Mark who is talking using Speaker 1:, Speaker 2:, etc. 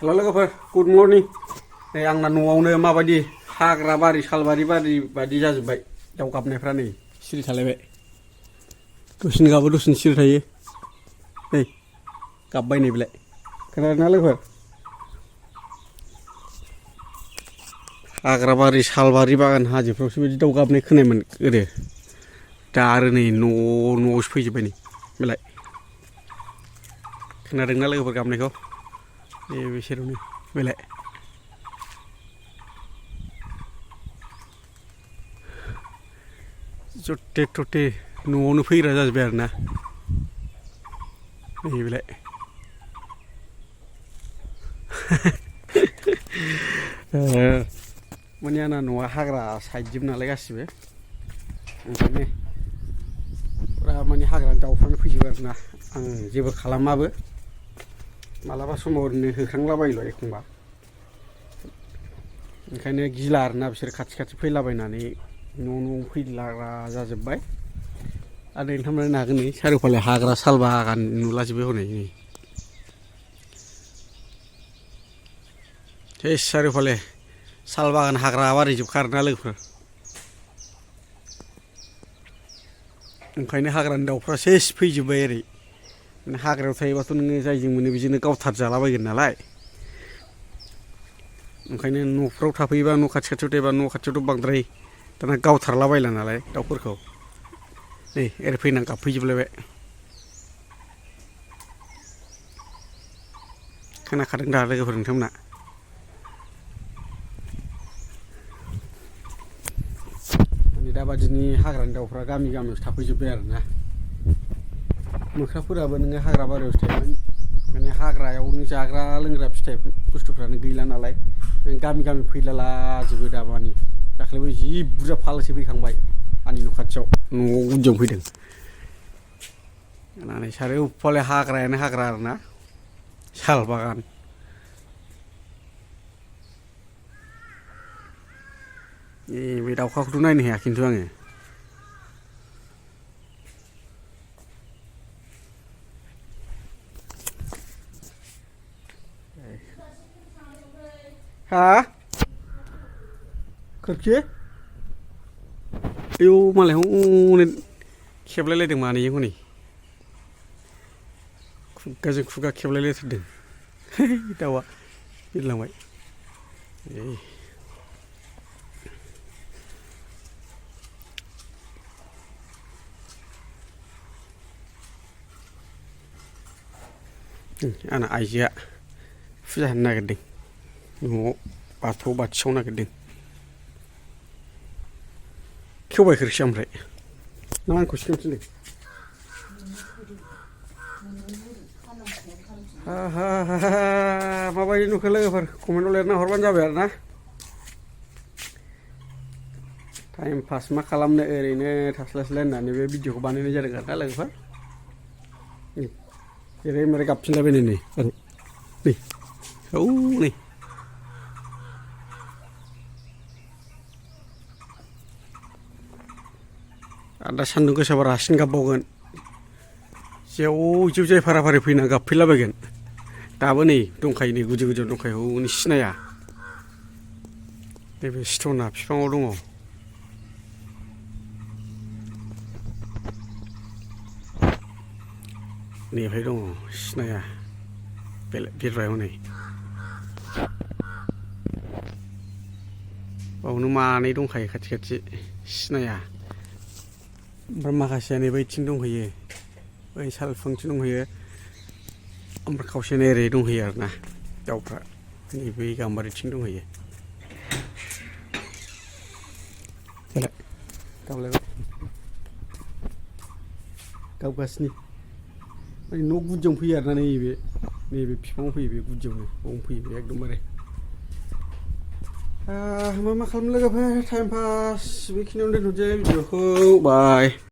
Speaker 1: हेल' लोगोफोर good morning नै आंना न'आवनो माबायदि हाग्रा बारि सालबारि बायदि जाजोब्बाय दाउ गाबनायफ्रा नै सिरि थालायबाय दसेनो गाबो दसेनो सिरि थायो नै गाबबाय नै बेलाय खोनादोंना लोगोफोर हाग्रा बारि सालबारि बागान हाजोफ्रावसो बिदि दाउ गाबनाय खोनायोमोन गोदो दा आरो नै न'आवसो फैजोब्बाय नै बेलाय खोनादोंना लोगोफोर गाबनायखौ नै बिसोरनो बेलाय जथे थथे न'आवनो फैग्रा जाजोब्बाय आरो ना नै बेलाय माने आंना न'आ हाग्रा साइडजोब नालाय गासिबो ओंखायनो फुरा माने हाग्रानि दाउफ्रानो फैजोबो आरो ना आं जेबो खालामाबो मालाबा समाव ओरैनो होखांलाबायल' एखमबा ओंखायनो गिला आरोना बिसोर खाथि फैलाबायनानै न' फैलाग्रा जाजोब्बाय आरो नोंथां नायनो हागोन नै सारिय'फाले हाग्रा साल बागान नुलाजोबो हनै नै सेस सारिय'फाले साल बागान हाग्रा बारिजोबखा आरोना लोगोफोर ओंखायनो हाग्रानि दाउफ्रा सेस फैजोब्बाय ओरै हाग्रायाव थायोबाथ' नोङो जायजों मोनो बेजोंनो गावथार जालाबायगोन नालाय ओंखायनो न'फ्राव थाफैयोबा न' खाथियाव थायोबा न' खाथियावथ' बांद्राय दाना गावथारलाबायला नालाय दाउफोरखौ नै ओरै फैनानै गाबफैजोबलायबाय खोनाखादों दा लोगोफोर नोंथांमोना माने दाबादिनि हाग्रानि दाउफ्रा गामियावसो थाफैजोब्बाय आरो ना मोख्राफोराबो नोङो हाग्रा बारियावसो थायोमोन माने हाग्रायावनो जाग्रा लोंग्रा फिथाइ बुस्थुफ्रानो गैला नालाय गामि फैलालाजोबो दा मानि दाख्लैबो जि बुरजा फालोसे फैखांबाय आंनि न' खाथियाव न'आव गुदियाव फैदों होननानै सारिय'फाले हाग्रायानो हाग्रा आरो ना साल बागान बे दाउखाखौथ' नायनो हाया खिन्थु आङो हा खोरखि आयौ मालाय हनै खेबलायलायदों मानैजों हनै खुगाजों खुगा खेबलायलायथारदों दाउआ बिरलांबाय आंना आइजोआ फुजा होनो नागिरदों न'आव बाथौ बाथिसाव नागिरदों खेवबाय खोरखिया ओमफ्राय ना आंखौ सिखांनो थिनदों माबायदि नुखो लोगोफोर कमेन्टआव लिरना हरबानो जाबाय आरो ना टाइम पास मा खालामनो ओरैनो थास्लायस्लाय होननानै बे भिडिअखौ बानायनाय जादों आरो ना लोगोफोर जेरै मेरै गाबफिनलायबाय नै नै औ नै आरो दा सान्दुं गोसाबा रासिन गाबबावगोन जेव जाय फारा फारि फैना गाबफैलाबायगोन दाबो नै दंखायो नै गुदि गुदियाव दंखायो हनै सिनाया नैबे सिथना बिफाङाव दङ नैहाय दङ सिनाया बिरबाय हनै बावनो मानै दंखायो खाथि सिनाया ओमफ्राय माखासेया नै बैथिं दंहैयो बै साल बिफांथिं दंहैयो ओमफ्राय खावसेया ओरै दंहैयो आरो ना दाउफ्रा नैबे गाम्बारिथिं दंहैयो गाबलायबाय गाबगासिनो माने न' गुदियावनो फैयो आरो ना नैबे बिफाङाव फैयो बे गुदियावनो बावनो फैयो बे एकदमबारे मा खालामनो लोगोफोर टाइम पास बेखिनियावनो दोनथ'नोसै भिडिअखौ बाय